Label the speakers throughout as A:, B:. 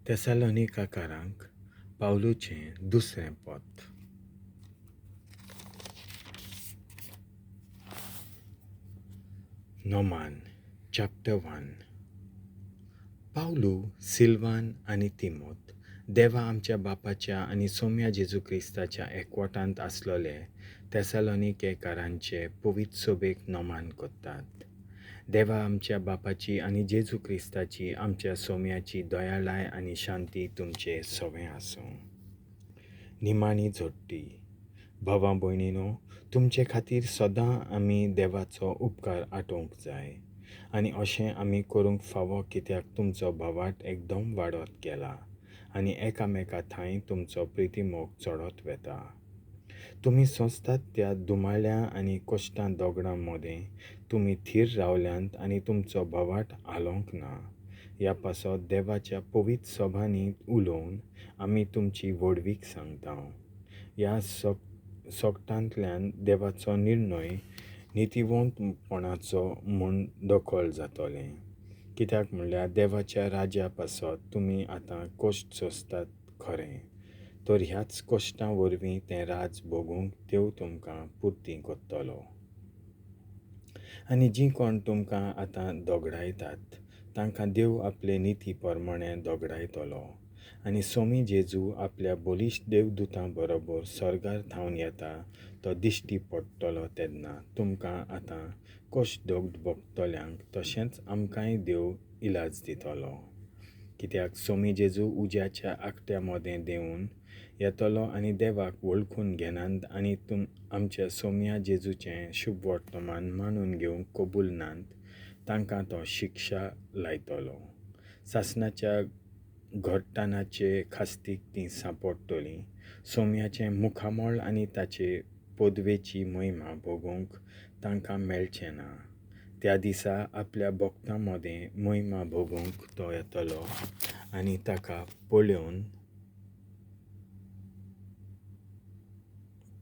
A: तेसालोनिकाकारांक पावलूचें दुसरें पत्र. Noman chapter 1. Pavlu, Salwan आनी तिमोत देवा आमच्या बापाच्या आनी सोम्या जेजू क्रिस्ताच्या एकवटांत आसलोले तेसालोनिकेकारांचे पवित्र सोबेक नोमान कोत्तात. देवा आमच्या बापाची आनी जेजू क्रिस्ताची आमच्या सोम्याची दयाळाय आनी शांती तुमचे सवें आसूं. निमाणी जोडटी. भावा भयणीनो, तुमचे खातीर सदां आमी देवाचो उपकार आटोवंक जाय आनी अशें आमी करूंक फावो कित्याक तुमचो भावाट एकदम वाडत गेला आनी एकामेका थांय तुमचो प्रितीमोग चडत वेता. तुमी सोंसतात त्या दुमाळ्या आनी कश्टां दोगडां मदें तुमी थीर रावल्यांत आनी तुमचो भावाट हालोवंक ना. ह्या पासत देवाच्या पवित्र सभांनी उलोवन आमी तुमची व्हडवीक सांगता. ह्या सोगटांतल्यान देवाचो निर्णय नितीवंतपणाचो म्हूण दखल जातलें. कित्याक म्हणल्यार देवाच्या राज्या पासत तुमी आतां कश्ट सोंसतात खरें, तर ह्याच कश्टां वरवीं तें राज भोगूंक देव तुमकां पुर्ती कोत्तलो. आनी जीं कोण तुमकां आतां दोगडायतात तांकां देव आपले निती प्रमाणें दोगडायतलो. आनी सोमी जेजू आपल्या बलिश्ट देवदूतां बरोबर सर्गार थावन येता तो दिश्टी पडटलो तेन्ना तुमकां आतां कश्ट दोगड भोगतल्यांक तशेंच आमकांय देव इलाज दितलो. कित्याक सोमी जेजू उज्याच्या आकट्या मदें देंवून येतलो आनी देवाक वळखून घेनात आनी आमच्या सोम्या जेजूचें शुभ वर्तमान मानून घेवंक कबूल नात तांकां तो शिक्षा लायतलो. सासणाच्या घडटानाचे खास्तीक तीं सांपडटलीं. सोम्याचें मुखामळ आनी ताचे पदवेची महिमा भोगूंक तांकां मेळचें ना. त्या दिसा आपल्या भक्तां मदें महिमा भोगूंक तो येतलो आनी ताका पळोवन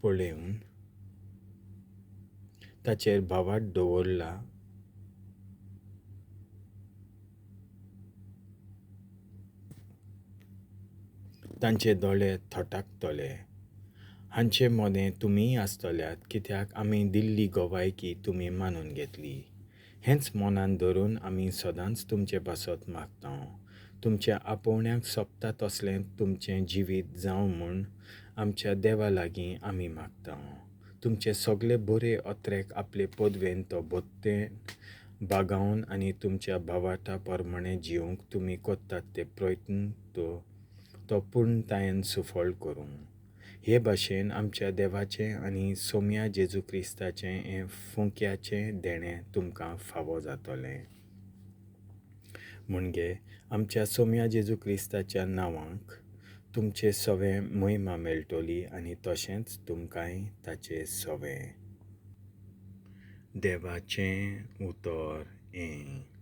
A: पळोवन ताचेर भावाट दवरला तांचे दोळे थटाकतले. हांचे मदें तुमीय आसतल्यात कित्याक आमी दिल्ली गवायकी तुमी मानून घेतली. हेंच मनान धरून आमी सदांच तुमचे पासत मागता. तुमच्या आपोवण्याक सोबता तसलें तुमचें जिवीत जावं म्हूण आमच्या देवा लागीं आमी मागता. तुमचे सगळे बरे अत्रेक आपले पदवेन तो बत्ते बागावन आनी तुमच्या भावाटा प्रमाणें जिवंक तुमी कोत्तात ते प्रयत्न तो पूर्णतायेन सुफळ करूं. हे भाशेन आमच्या देवाचें आनी सोम्या जेजू क्रिस्ताचें हें फुंक्याचें देणें तुमकां फावो जातलें. म्हणजे आमच्या सोम्या जेजू क्रिस्ताच्या नांवाक तुमचे सवें महिमा मेळटली आनी तशेंच तुमकांय ताचे सवें. देवाचें उतर हें.